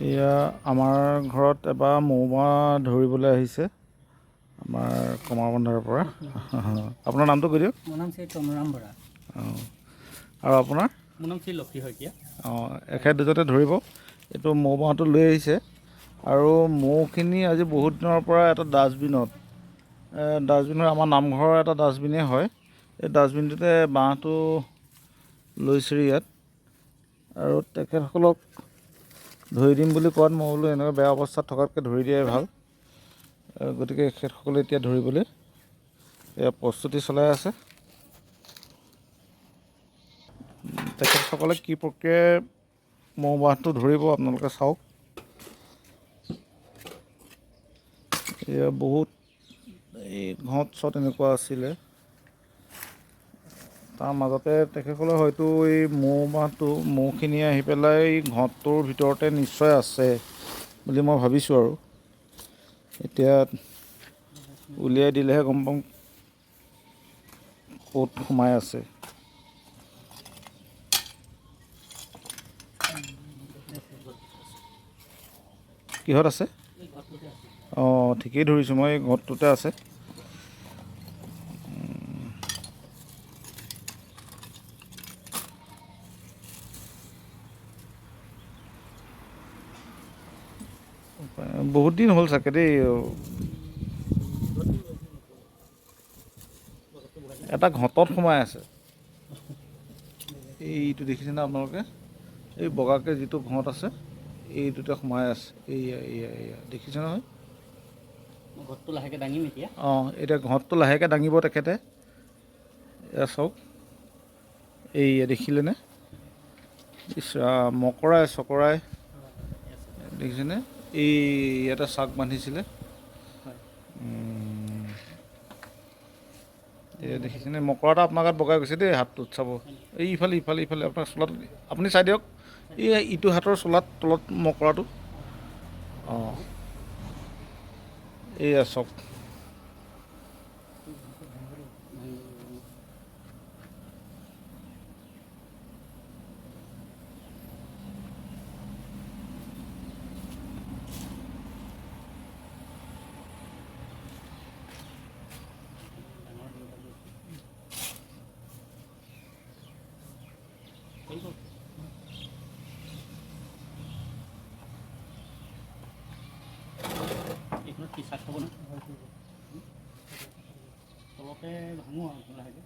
এয়া আমাৰ ঘৰত এবাৰ মৌ বাহ ধৰিবলৈ আহিছে আমাৰ কমাৰবন্ধাৰ পৰা। আপোনাৰ নামটো কৈ দিয়ক। মোৰ নাম শ্ৰী তনুৰাম বৰা। অঁ, আৰু আপোনাৰ? মোৰ নাম শ্ৰী লক্ষী শইকীয়া। অঁ, এখেত দুজনে ধৰিব। এইটো মৌ বাহটো লৈ আহিছে আৰু মৌখিনি আজি বহুত দিনৰ পৰা এটা ডাষ্টবিনত, ডাষ্টবিনৰ আমাৰ নামঘৰৰ এটা ডাষ্টবিনেই হয়, এই ডাষ্টবিনটোতে বাঁহটো লৈছে ইয়াত। আৰু তেখেতসকলক ধৰি দিম বুলি কোৱাত মই বোলো এনেকুৱা বেয়া অৱস্থাত থকাতকৈ ধৰি দিয়াই ভাল। গতিকে এখেতসকলে এতিয়া ধৰিবলৈ এয়া প্ৰস্তুতি চলাই আছে। তেখেতসকলে কি প্ৰক্ৰিয়াৰে মৌ বাঁহটো ধৰিব আপোনালোকে চাওক। এয়া বহুত এই ঘট চট এনেকুৱা আছিলে, তাৰ মাজতে তেখেতসকলে হয়তো এই মৌ বাঁহটো মৌখিনি আহি পেলাই এই ঘটটোৰ ভিতৰতে নিশ্চয় আছে বুলি মই ভাবিছোঁ। আৰু এতিয়া উলিয়াই দিলেহে গম পাম ক'ত সোমাই আছে। কিহত আছে? অঁ, ঠিকেই ধৰিছোঁ মই, এই ঘৰটোতে আছে। বহুত দিন হ'ল চাগে দেই। এটা ঘটত সোমাই আছে। এইটো দেখিছেনে আপোনালোকে? এই বগাকৈ যিটো ঘট আছে এইটোতে সোমাই আছে। এইয়া এইয়া এইয়া দেখিছে নহয়? ঘটটো লাহেকৈ দাঙিম এতিয়া। অঁ, এতিয়া ঘটটো লাহেকৈ দাঙিব তেখেতে। এয়া চাওক, এইয়া দেখিলেনে? ইছ ৰাম, মকৰাই চকৰাই দেখিছেনে? এই ইয়াতে চাক বান্ধিছিলে। এয়া দেখিছেনে? মকৰা এটা আপোনাৰ গাত বগাই গৈছে দেই, হাতটোত চাব। এই ইফালে ইফালে ইফালে আপোনাৰ চোলাত আপুনি চাই দিয়ক। এই ইটো হাতৰ চোলাত তলত মকৰাটো। অঁ, এইয়া চাওক। এইখনত কি চাক খাব ন? তলতে ভাঙো আৰু লাহেকৈ।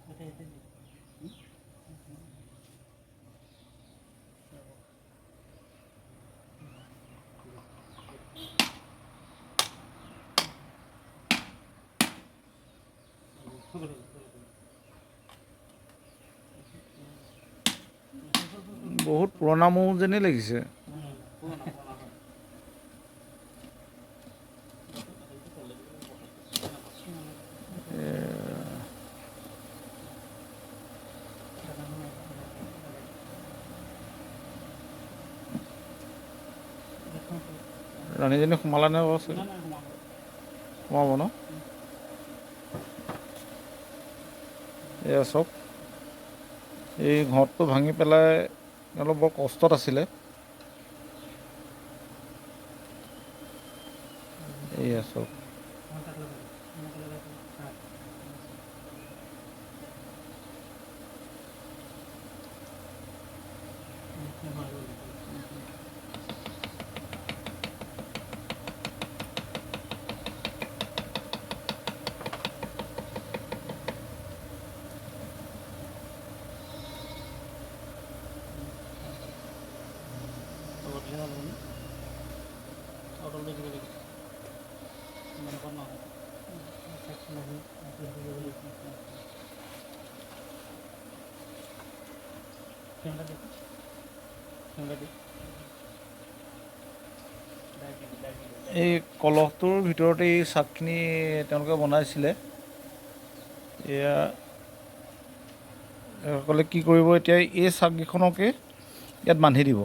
বহুত পুৰণা মৌ যেনেই লাগিছে। ৰাণীজনী সোমালানে বাৰু? সোমাব ন? এয়া চাওক, এই ঘৰটো ভাঙি পেলাই অলপ বৰ কষ্টত আছিলে। এয়া চাওক, এই কলহটোৰ ভিতৰতে এই চাকখিনি তেওঁলোকে বনাইছিলে। এয়া এইসকলে কি কৰিব এতিয়া, এই চাককেইখনকে ইয়াত বান্ধি দিব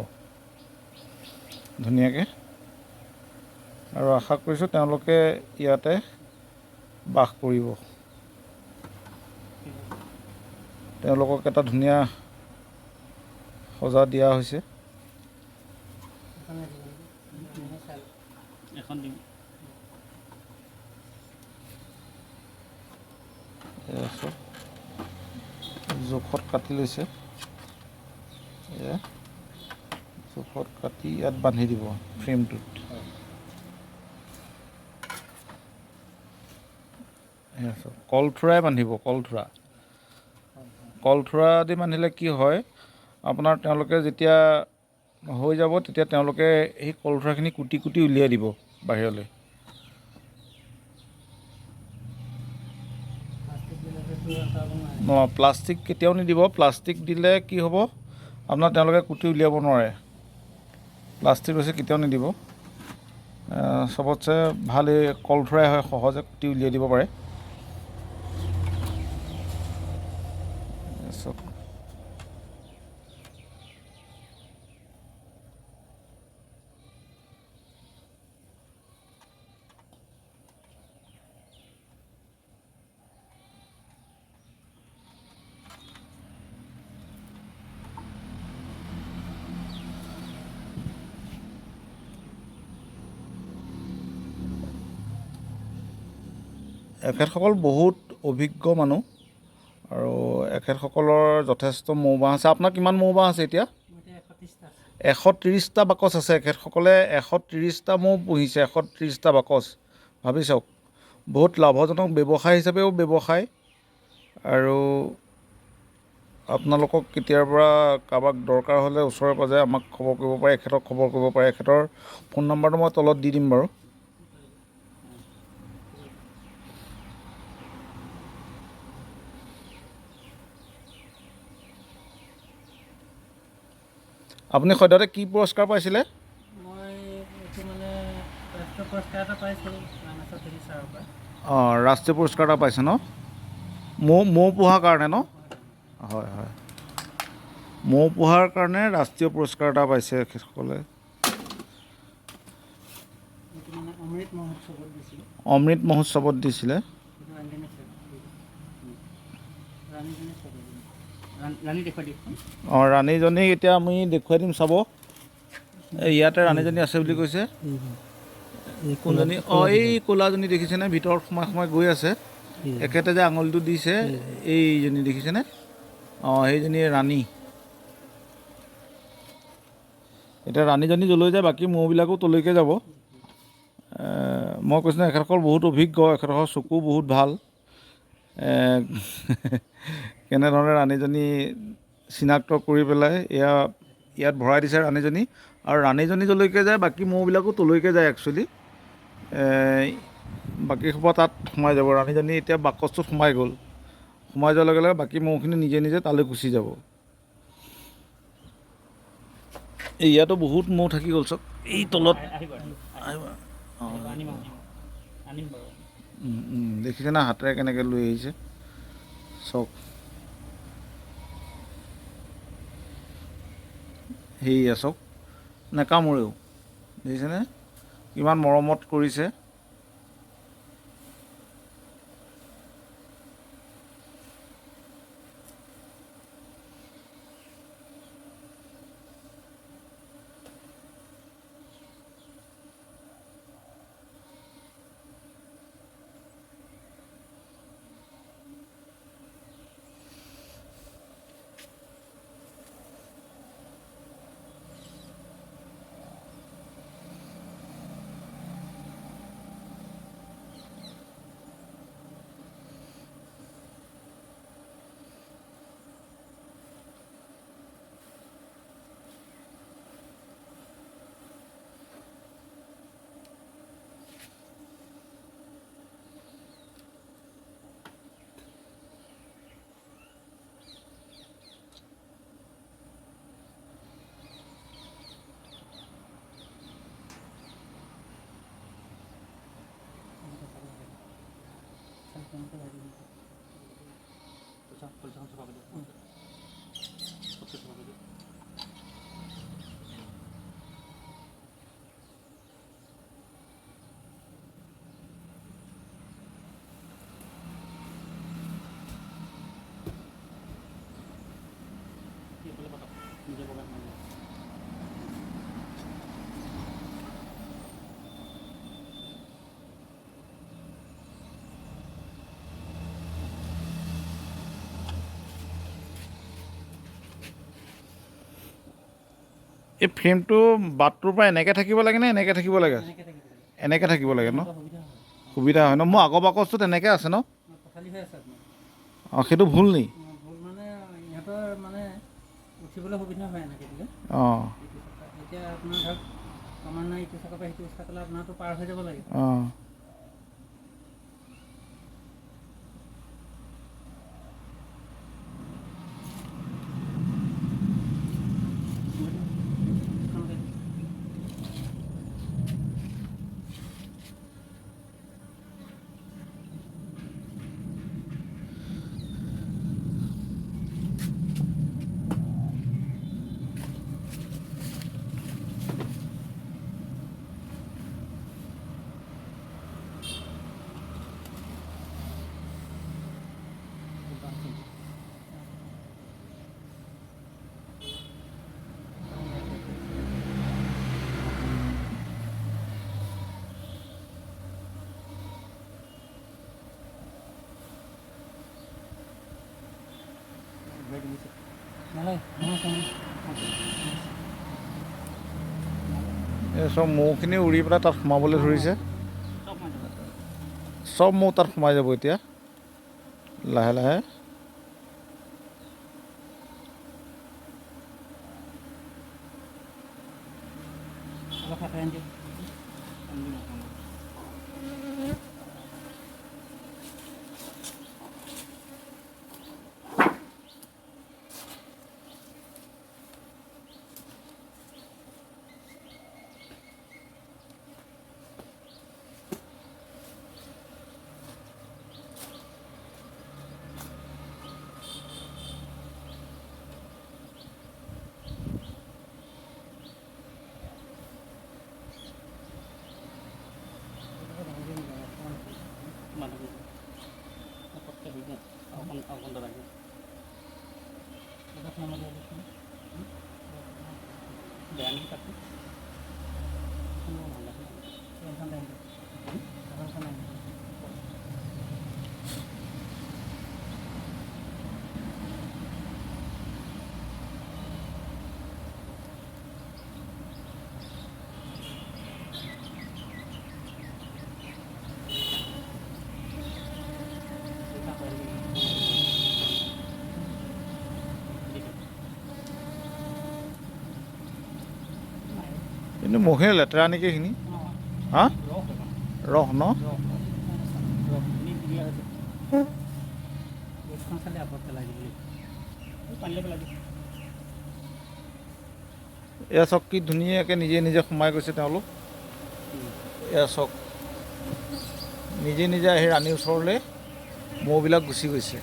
ধুনীয়াকৈ। আৰু আশা কৰিছোঁ তেওঁলোকে ইয়াতে বাস কৰিব। তেওঁলোকক এটা ধুনীয়া সজা দিয়া হৈছে। এখন দিম। এয়া চাওক, জোখত কাটি লৈছে। এয়া জোখত কাটি ইয়াত বান্ধি দিব ফ্ৰেমটোত। এয়া চাওক, কলথোৰাই বান্ধিব। কলথোৰা, কলথোৰা দি বান্ধিলে কি হয় আপোনাৰ, তেওঁলোকে যেতিয়া হৈ যাব তেতিয়া তেওঁলোকে সেই কলথোৰাখিনি কুটি কুটি উলিয়াই দিব বাহিৰলৈ। প্লাষ্টিক কেতিয়াও নিদিব। প্লাষ্টিক দিলে কি হ'ব আপোনাৰ, তেওঁলোকে কুটি উলিয়াব নোৱাৰে। প্লাষ্টিক হৈছে কেতিয়াও নিদিব। চবতছে ভাল এই কলথোৰাই হয়, সহজে কুটি উলিয়াই দিব পাৰে। চাওক, এখেতসকল বহুত অভিজ্ঞ মানুহ আৰু এখেতসকলৰ যথেষ্ট মৌ বাঁহ আছে। আপোনাৰ কিমান মৌ বাঁহ আছে এতিয়া? 130টা বাকচ আছে। এখেতসকলে 130টা মৌ পুহিছে, 130টা বাকচ। ভাবি চাওক, বহুত লাভজনক ব্যৱসায় হিচাপেও ব্যৱসায়। আৰু আপোনালোকক কেতিয়াৰ পৰা কাৰোবাক দৰকাৰ হ'লে ওচৰে পাঁজৰে আমাক খবৰ কৰিব পাৰে, এখেতক খবৰ কৰিব পাৰে। এখেতৰ ফোন নাম্বাৰটো মই তলত দি দিম বাৰু। আপুনি সদ্যহতে কি পুৰস্কাৰ পাইছিলে? মই এইটো মানে ৰাষ্ট্ৰীয় পুৰস্কাৰ এটা পাইছোঁ ৰামেশ্বৰ তেলী ছাৰৰ পৰা। অঁ, ৰাষ্ট্ৰীয় পুৰস্কাৰ এটা পাইছে ন? মৌ পোহাৰ কাৰণে ন? হয় হয়, মৌ পোহাৰ কাৰণে ৰাষ্ট্ৰীয় পুৰস্কাৰ এটা পাইছে এখেতসকলে। এইটো মানে অমৃত মহোৎসৱত দিছিলে। অমৃত মহোৎসৱত দিছিলে। ৰাণী দেখুৱাই দিয়কচোন। অঁ, ৰাণীজনীক এতিয়া আমি দেখুৱাই দিম, চাব। এই ইয়াতে ৰাণীজনী আছে বুলি কৈছে। কোনজনী? অঁ, এই ক'লাজনী দেখিছেনে? ভিতৰত সোমাই সোমাই গৈ আছে। এখেতে যে আঙুলিটো দিছে, এইজনী দেখিছেনে? অঁ, সেইজনী ৰাণী। এতিয়া ৰাণীজনী যলৈ যায় বাকী মৌবিলাকো তলৈকে যাব। মই কৈছোঁ নহয়, এখেতসকল বহুত অভিজ্ঞ, এখেতসকলৰ চকু বহুত ভাল। কেনেধৰণে ৰাণীজনী চিনাক্ত কৰি পেলাই এয়া ইয়াত ভৰাই দিছে ৰাণীজনী। আৰু ৰাণীজনী যলৈকে যায় বাকী মৌবিলাকো তলৈকে যায় একচুৱেলি। বাকী সোপা তাত সোমাই যাব। ৰাণীজনী এতিয়া বাকচটোত সোমাই গ'ল। সোমাই যোৱাৰ লগে লগে বাকী মৌখিনি নিজে নিজে তালৈ গুচি যাব। এই ইয়াতো বহুত মৌ থাকি গ'ল চব এই তলত। দেখিছে না হাতেৰে কেনেকৈ লৈ আহিছে চাওক। সেইয়া চাওক, নেকামোৰেও, দেখিছেনে কিমান মৰমত কৰিছে। এই ফ্ৰেমটো বাটটোৰ পৰা এনেকৈ থাকিব লাগে নে এনেকৈ থাকিব লাগে? এনেকৈ থাকিব লাগে। এনেকৈ থাকিব লাগে ন? এনেকুৱা সুবিধা হয়। সুবিধা হয় ন? মোৰ আগৰ বাকচটো তেনেকৈ আছে ন? পথালি হৈ আছে আপোনাৰ। অঁ, সেইটো ভুল নি? অঁ, ভুল মানে ইহঁতৰ মানে উঠিবলৈ সুবিধা হয় এনেকৈ দিলে। অঁ। ইটো চকা এতিয়া আপোনাৰ ধৰক ক্ৰমান্বয়ে ইটো চকাৰ পৰা সিটো চকালৈ আপোনাৰতো পাৰ হৈ যাব লাগে। অঁ। নালাগে। এই চব মৌখিনি উৰি পেলাই তাত সোমাবলৈ ধৰিছে। চব মৌ তাত সোমাই যাব এতিয়া লাহে লাহে। অলপ আঁতৰাই আনি দিয়ক। কিন্তু মৌখিনি লেতেৰা নেকি এইখিনি? হা, ৰস ন? এয়া চাওক কি ধুনীয়াকৈ নিজে নিজে সোমাই গৈছে তেওঁলোক। এয়া চাওক, নিজে নিজে আহি ৰাণীৰ ওচৰলৈ মৌবিলাক গুচি গৈছে।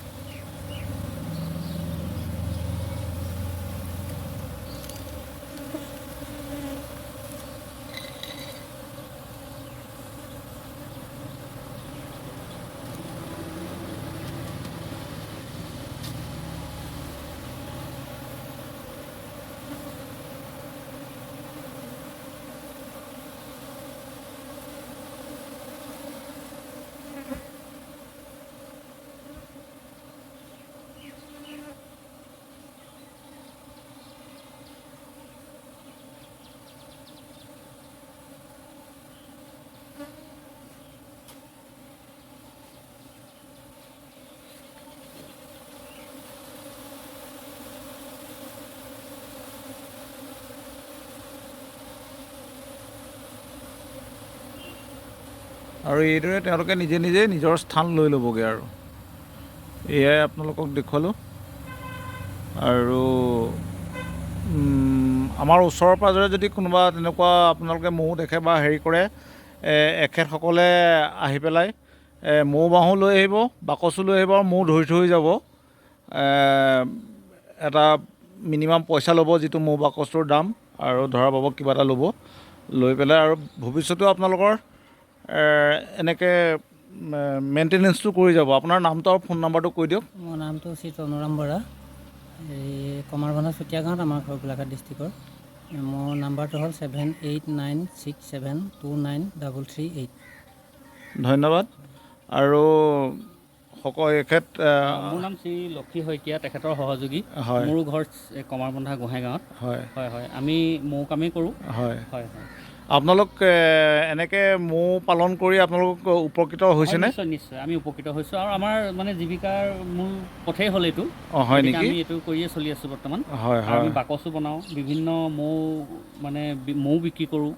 আৰু এইদৰে তেওঁলোকে নিজে নিজে নিজৰ স্থান লৈ ল'বগৈ। আৰু এয়াই আপোনালোকক দেখুৱালোঁ। আৰু আমাৰ ওচৰৰ পাঁজৰে যদি কোনোবা তেনেকুৱা আপোনালোকে মৌ দেখে বা হেৰি কৰে, এখেতসকলে আহি পেলাই মৌ বাহো লৈ আহিব, বাকচো লৈ আহিব আৰু মৌ ধৰি থৈ যাব। এটা মিনিমাম পইচা ল'ব যিটো মৌ বাকচটোৰ দাম, আৰু ধৰা পাব কিবা এটা ল'ব, লৈ পেলাই আৰু ভৱিষ্যতেও আপোনালোকৰ এনেকৈ মেইনটেনেঞ্চটো কৰি যাব। আপোনাৰ নামটো আৰু ফোন নাম্বাৰটো কৈ দিয়ক। মোৰ নামটো শ্ৰী তনুৰাম বৰা, এই কমাৰবন্ধা চুতীয়া গাঁৱত আমাৰ ঘৰ, গোলাঘাট ডিষ্ট্ৰিক্টৰ। মোৰ নাম্বাৰটো হ'ল 7896729338। ধন্যবাদ। আৰু এখেত মোৰ নাম শ্ৰী লক্ষী শইকীয়া, তেখেতৰ সহযোগী। হয়। মোৰো ঘৰ কমাৰবন্ধা গোহাঁইগাঁৱত। হয়। হয় হয়, আমি মৌ কামেই কৰোঁ। হয়। হয় হয়। আপোনালোক এনেকৈ মৌ পালন কৰি আপোনালোক উপকৃত হৈছেনে? নিশ্চয় নিশ্চয়, আমি উপকৃত হৈছোঁ আৰু আমাৰ মানে জীৱিকাৰ মূল পথেই হ'ল এইটো। অঁ, হয় গতিকে নেকি? আমি এইটো কৰিয়ে চলি আছোঁ বৰ্তমান। হয়। আৰু হয়। আমি বাকচো বনাওঁ, বিভিন্ন মৌ মানে মৌ বিক্ৰী কৰোঁ,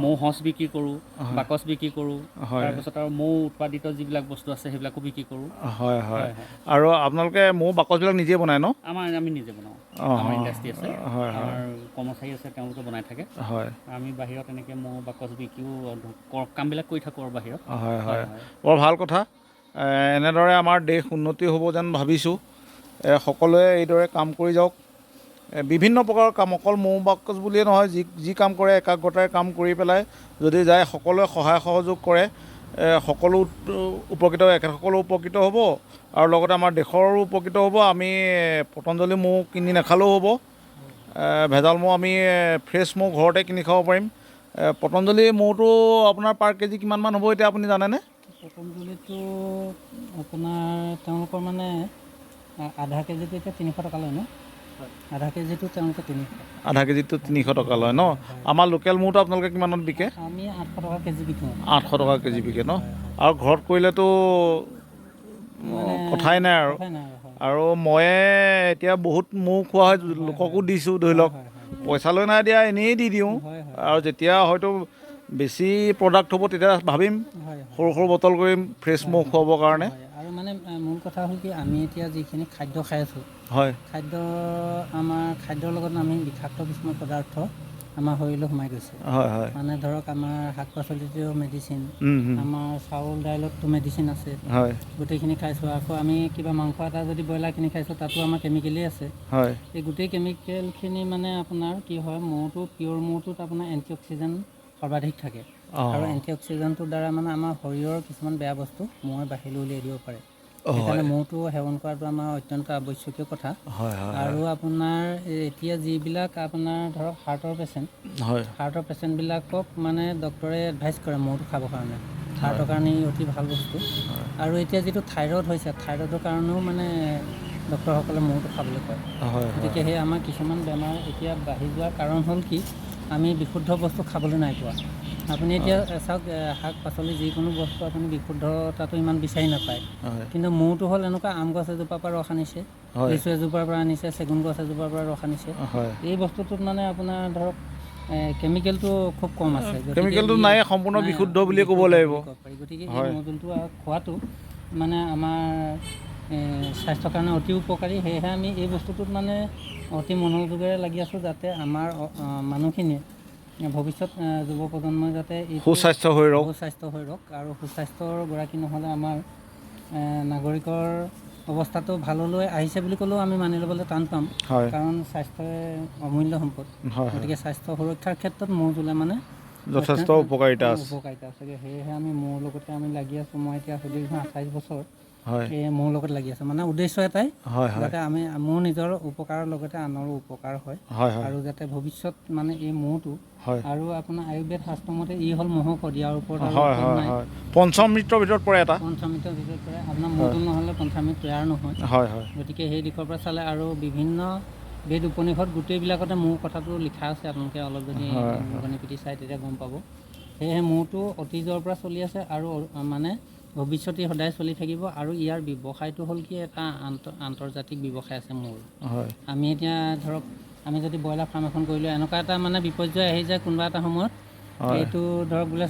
মৌ সঁচ বিক্ৰী কৰোঁ, বাকচ বিক্ৰী কৰোঁ। হয়। তাৰপিছত আৰু মৌ উৎপাদিত যিবিলাক বস্তু আছে সেইবিলাকো বিক্ৰী কৰোঁ। হয় হয়। হয় হয়। আৰু আপোনালোকে মৌ বাকচবিলাক নিজে বনায় ন? আমি নিজে বনাওঁ। অঁ, আমাৰ ইণ্ডাষ্ট্ৰি আছে। হয় হয়। আমাৰ কৰ্মচাৰী আছে, তেওঁলোকে বনাই থাকে। হয়। আমি বাহিৰত এনেকৈ মৌ বাকচ বিক্ৰীও কামবিলাক কৰি থাকোঁ আৰু বাহিৰত। হয় হয়। হয় হয়। বৰ ভাল কথা। এনেদৰে আমাৰ দেশ উন্নতি হ'ব যেন ভাবিছোঁ। সকলোৱে এইদৰে কাম কৰি যাওক। বিভিন্ন প্ৰকাৰৰ কাম, অকল মৌ বাকচ বুলিয়ে নহয়, যি যি কাম কৰে একাগ্ৰতাৰে কাম কৰি পেলাই যদি যায়, সকলোৱে সহায় সহযোগ কৰে, সকলো উপকৃত, এখেতসকলো উপকৃত হ'ব আৰু লগতে আমাৰ দেশৰো উপকৃত হ'ব। আমি পতঞ্জলি মৌ কিনি নাখালেও হ'ব, ভেজাল মৌ আমি ফ্ৰেছ মৌ ঘৰতে কিনি খাব পাৰিম। পতঞ্জলি মৌটো আপোনাৰ পাৰ কেজি কিমানমান হ'ব এতিয়া আপুনি জানেনে? পতঞ্জলিটো আপোনাৰ তেওঁলোকৰ মানে আধা কেজিটো এতিয়া 300 টকা লয় ন? আধা কেজিটো তেওঁলোকে 300। আধা কেজিটো 300 টকা লয় ন? আমাৰ লোকেল মৌটো আপোনালোকে কিমানত বিকে? আমি 800 টকা কেজি বিকোঁ। 800 টকা কেজি বিকে ন? আৰু ঘৰত কৰিলেতো কথাই নাই আৰু। কথাই নাই আৰু, হয়। আৰু ময়ে এতিয়া বহুত মৌ খোৱা হয়, লোককো দিছোঁ, ধৰি লওক হয় হয়। পইচা লৈ নাই দিয়া, এনেই দি দিওঁ। হয় হয়। আৰু যেতিয়া হয়তো বেছি প্ৰডাক্ট হ'ব তেতিয়া ভাবিম হয় হয়। সৰু সৰু বটল কৰিম ফ্ৰেছ মৌ খুৱাবৰ কাৰণে। হয়, আৰু মানে মূল কথা হ'ল কি, আমি এতিয়া যিখিনি খাদ্য খাই আছোঁ, হয়। খাদ্য আমাৰ খাদ্যৰ লগত আমি বিষাক্ত কিছুমান পদাৰ্থ আমাৰ শৰীৰলৈ সোমাই গৈছে। হয় হয়। মানে ধৰক আমাৰ শাক পাচলিতো মেডিচিন, উম, হুম। আমাৰ চাউল দাইলততো মেডিচিন আছে, হয়। গোটেইখিনি খাইছোঁ। আকৌ আমি কিবা মাংস এটা যদি ব্ৰইলাৰ কিনি খাইছোঁ, তাতো আমাৰ কেমিকেলেই আছে। হয়। এই গোটেই কেমিকেলখিনি মানে আপোনাৰ কি হয়, মৌটো পিয়'ৰ মৌটোত আপোনাৰ এণ্টি অক্সিডেণ্ট সৰ্বাধিক থাকে। আৰু এণ্টি অক্সিডেণ্টটোৰ দ্বাৰা মানে আমাৰ শৰীৰৰ কিছুমান বেয়া বস্তু মৌৱে বাহিৰলৈ উলিয়াই দিব পাৰে। সেইকাৰণে মৌটো সেৱন কৰাটো আমাৰ অত্যন্ত আৱশ্যকীয় কথা। হয় হয়। আৰু আপোনাৰ এতিয়া যিবিলাক আপোনাৰ ধৰক হাৰ্টৰ পেচেণ্ট, হয়। হাৰ্টৰ পেচেণ্টবিলাকক মানে ডক্টৰে এডভাইচ কৰে মৌটো খাবৰ কাৰণে, হাৰ্টৰ কাৰণে ই অতি ভাল বস্তু। আৰু এতিয়া যিটো থাইৰইড হৈছে, থাইৰইডৰ কাৰণেও মানে ডক্টৰসকলে মৌটো খাবলৈ কয়। হয় হয়। গতিকে সেই আমাৰ কিছুমান বেমাৰ এতিয়া বাঢ়ি যোৱাৰ কাৰণ হ'ল কি, আমি বিশুদ্ধ বস্তু খাবলৈ নাই পোৱা। আপুনি এতিয়া চাওক, শাক পাচলি যিকোনো বস্তু আপুনি বিশুদ্ধতাটো ইমান বিচাৰি নাপায়। হয়। কিন্তু মৌটো হ'ল এনেকুৱা, আম গছ এজোপাৰ পৰা ৰস আনিছে, হয়। লিচু এজোপাৰ পৰা আনিছে, চেগুন গছ এজোপাৰ পৰা ৰস আনিছে। হয়। এই বস্তুটোত মানে আপোনাৰ ধৰক কেমিকেলটো খুব কম আছে। গতিকে কেমিকেলটো নাই, সম্পূৰ্ণ নাই, বিশুদ্ধ বুলিয়ে ক'ব বিশুদ্ধ লাগিব। বুলি ক'ব পাৰি। গতিকে এই হয়। মৌজোলটো খোৱাটো মানে আমাৰ স্বাস্থ্যৰ কাৰণে অতি উপকাৰী। সেয়েহে আমি এই বস্তুটোত মানে অতি মনোযোগেৰে লাগি আছোঁ, যাতে আমাৰ মানুহখিনিয়ে ভৱিষ্যত যুৱ প্ৰজন্মই যাতে এইটো সুস্বাস্থ্য হৈ ৰওক, সুস্বাস্থ্য হৈ ৰওক। আৰু সুস্বাস্থ্যৰ গৰাকী নহ'লে আমাৰ নাগৰিকৰ অৱস্থাটো ভাললৈ আহিছে বুলি ক'লেও আমি মানি ল'বলৈ টান পাম। হয়। কাৰণ স্বাস্থ্যই অমূল্য সম্পদ। হয় হয়। গতিকে স্বাস্থ্য সুৰক্ষাৰ ক্ষেত্ৰত মৌ জোলে মানে যথেষ্ট উপকাৰিতা আছে। উপকাৰিতা আছে। সেয়েহে আমি মৌৰ লগতে আমি লাগি আছোঁ। মই এতিয়া সুদীৰ্ঘ 28 বছৰ হয়। এই মৌৰ লগত লাগি আছোঁ। মানে উদ্দেশ্য এটাই, হয় হয়। যাতে আমি মোৰ নিজৰ উপকাৰৰ লগতে আনৰো উপকাৰ হয়। হয় হয়। আৰু যাতে ভৱিষ্যত মানে এই মৌটো হয়। আৰু আপোনাৰ আয়ুৰ্বেদ শাস্ত্ৰ মতে ই হ'ল মহৌষধ, ইয়াৰ ওপৰত আৰু হয় ঔষধ হয়। নাই। হয়, পঞ্চমৃতৰ ভিতৰত পৰে এটা। পঞ্চামৃতৰ ভিতৰত পৰে। আপোনাৰ মৌটো নহ'লে পঞ্চামৃত তৈয়াৰ নহয়। হয় হয়। গতিকে সেই দিশৰ পৰা চালে আৰু বিভিন্ন বেদ উপনিষদ গোটেইবিলাকতে মৌ কথাটো লিখা আছে। আপোনালোকে অলপ যদি গণি পিটি চাই তেতিয়া গম পাব। সেয়েহে মৌটো অতীজৰ পৰা চলি আছে আৰু মানে ভৱিষ্যতে সদায় চলি থাকিব। আৰু ইয়াৰ ব্যৱসায়টো হ'ল কি, এটা আন্তৰ্জাতিক ব্যৱসায় আছে মৌৰ। হয়। আমি এতিয়া ধৰক আমি যদি ব্ৰইলাৰ ফাৰ্ম এখন কৰিলোঁ, এনেকুৱা এটা মানে বিপৰ্যয় আহি যায় কোনোবা এটা সময়ত, হয়। এইটো ধৰক বোলে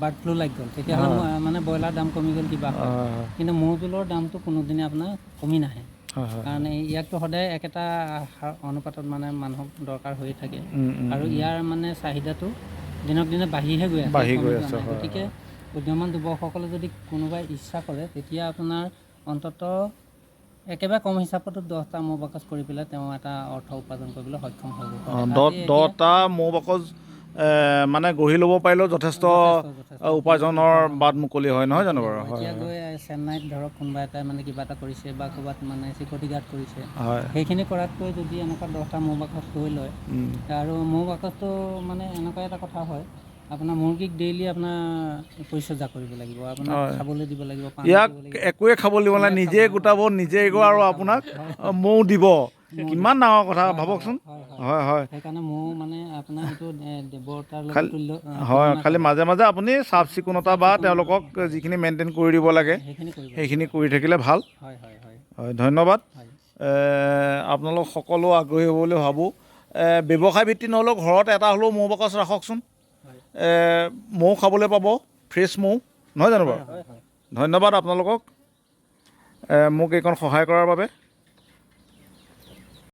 বাৰ্ড ফ্লু লাগি গ'ল, তেতিয়াহ'লে মানে ব্ৰইলাৰ দাম কমি গ'ল কিবা হয়। হয় কিন্তু মৌ জোলৰ দামটো কোনোদিনে আপোনাৰ কমি নাহে। হয় হয়। কাৰণ ইয়াকতো সদায় একেটা অনুপাতত মানে মানুহক দৰকাৰ হৈয়ে থাকে। উম, উম, আৰু ইয়াৰ মানে চাহিদাটো দিনক দিনে বাঢ়িহে গৈ আছে, বাঢ়ি কমি গৈ যোৱা আছে, নাই। হয়, গতিকে উদ্যমান যুৱকসকলে যদি কোনোবাই ইচ্ছা কৰে, তেতিয়া আপোনাৰ অন্ততঃ একেবাৰে কম হিচাপতো 10টা মৌ বাকচ কৰি পেলাই তেওঁ এটা অৰ্থ উপাৰ্জন কৰিবলৈ সক্ষম হ'ব পাৰে। আজি এতিয়া 10টা মৌ বাকচ মানে গঢ়ি ল'ব পাৰিলেও যথেষ্ট যথেষ্ট উপাৰ্জনৰ বাট মুকলি হয়, নহয় জানো বাৰু? হয়। এতিয়া গৈ চেন্নাইত ধৰক কোনোবা এটাই মানে কিবা এটা কৰিছে বা ক'ৰবাত মানে চিকিউৰিটি গাৰ্ড কৰিছে, হয়। সেইখিনি কৰাতকৈ যদি এনেকুৱা 10টা মৌ বাকচ লৈ লয়, উম, আৰু মৌ বাকচটো মানে এনেকুৱা এটা কথা হয়, আপোনাৰ মুৰ্গীক ডেইলি আপোনাৰ পৰিচৰ্যা কৰিব লাগিব, আপোনাক খাবলৈ দিব লাগিব, পানী ইয়াক দিব লাগিব। একোৱে খাব দিব নালাগে, নিজে গোটাব, নিজে গৈ আৰু আপোনাক মৌ দিব। কিমান ডাঙৰ কথা ভাবকচোন। হয় হয় হয় হয়। সেইকাৰণে মৌ মানে আপোনাৰ সেইটো দেৱতাৰ লগত তুল্য হয়, খালি মাজে মাজে আপুনি চাফ চিকুণতা বা তেওঁলোকক যিখিনি মেইনটেইন কৰি দিব লাগে সেইখিনি কৰিব। সেইখিনি কৰি থাকিলে ভাল। হয় হয় হয়। হয়, ধন্যবাদ। হয়। আপোনালোক সকলো আগ্ৰহী হ'ব বুলি ভাবোঁ। ব্যৱসায় ভিত্তি নহ'লেও ঘৰত এটা হ'লেও মৌ বাকচ ৰাখকচোন। হয়। মৌ খাবলৈ পাব, ফ্ৰেছ মৌ, নহয় জানো বাৰু? হয় হয়। ধন্যবাদ আপোনালোকক মোক এইকণ সহায় কৰাৰ বাবে।